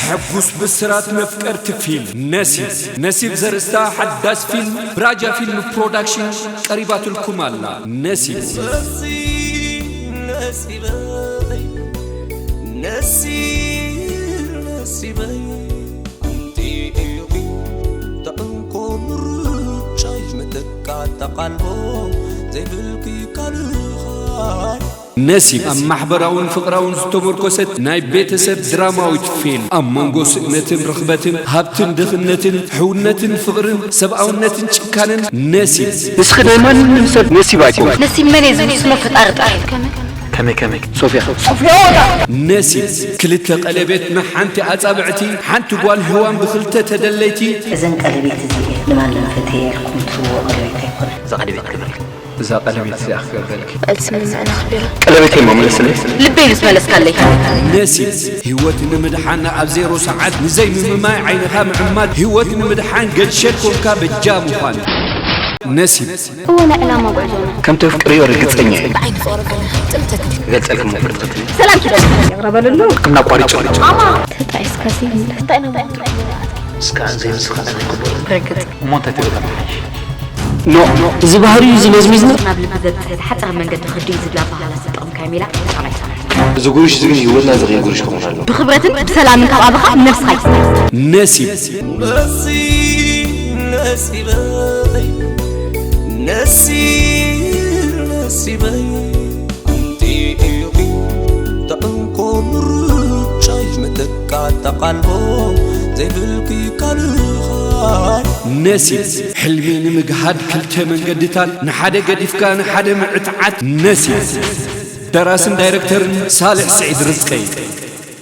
ሕጉስ ብስራት መፍቀርቲ ፊልም ነሲብ። ነሲብ ዘርእስታ ሓዳስ ፊልም ብራጃ ፊልም ፕሮዳክሽን ቀሪባትልኩም ኣላ። ነሲብ። ነሲበይ ነሲብ ነሲበይ ኣንቲ ኢኺ ተዕንኮ ምርጫይ መተካ ተቓልቦ ዘይብልኪ ካልኻይ ነሲብ ኣብ ማሕበራውን ፍቕራውን ዝተመርኮሰት ናይ ቤተሰብ ድራማዊት ፊልም፣ ኣብ መንጎ ስእነትን ርኽበትን፣ ሃብትን ድኽነትን፣ ሕውነትን ፍቕርን፣ ሰብኣውነትን ጭካነን። ነሲብ። ንስኺ ናይ ማንም ሰብ ነሲብ ኣይኮንኪ። ነሲብ መን እየ ዝውስኖ? ፈጣሪ ጥራሕ። ከመይ ከመይ ሶፊያ ነሲብ። ክልተ ቀለቤት ንሓንቲ ኣጻብዕቲ፣ ሓንቲ ጓል ሄዋን ብኽልተ ተደለይቲ። እዘን ቀለቤት እዚኤን ንማንም ፈትየ ኢልኩም ትህብዎ ቀለቤት ኣይኮነን። እዛ ቀለቤት ክብሪ እዛ ቀለቤት እዚኣ ክገብረልኪ መልሲ ምምዕና ክቢራ ቀለቤት የማ መለስለይ ልበይ ምስ መለስካለይ። ነሲብ። ህይወት ንምድሓን ኣብ ዜሮ ሰዓት ንዘይምምማይ ዓይንኻ ምዕማት፣ ህይወት ንምድሓን ገድሸል ኮንካ በጃ ምዃን። ነሲብ። እወ ናይ ዕላማ ጉዕዞና ከም ተፍቅርዮ ርግጸኛ እየ ብዓይኒ ፍቕሪ ከለኻ ጥምተት ክገልጸልኪ ምፍርጥት ሰላም ኪዳን ሕክምና ኣቋሪጹ ተጣዒስካሲ ይምለስ እንታይ ነው እስካ ዘይምስኻ ክብር ርግጽ እሞ እንታይ ትብል ምሓሽ ኖ እዚ ባህሪ እዩ ዝመዝሚዝና ናብ ልቢ ዘብጽሕ ዝሓጸረ መንገዲ ክዲ እዩ ዝብል ኣባህላ ዝጠቐምካዮ ሜላ ብጣዕሚ ኣይሰማዕን። እዚ ጉርሽ እዚ ግን ህይወትና ዘኽእል ጉርሽ ክኸውን ኣለዎ። ብኽብረትን ብሰላምን ካብ ኣበኻ ንነብስኻ ይትስታይ። ነሲብ። ነሲብ ነሲበይ ነሲብ ነሲበይ ኣንቲ ኢኺ ተዕንኮ ምርጫይ መተካ ተቓልቦ ዘይብልኪ ካልኻይ ነሲብ። ሕልሚ ንምግሃድ ክልተ መንገድታት፣ ንሓደ ገዲፍካ ንሓደ ምዕትዓት። ነሲብ። ደራስን ዳይረክተርን ሳልሕ ስዒድ ርዝቀይ።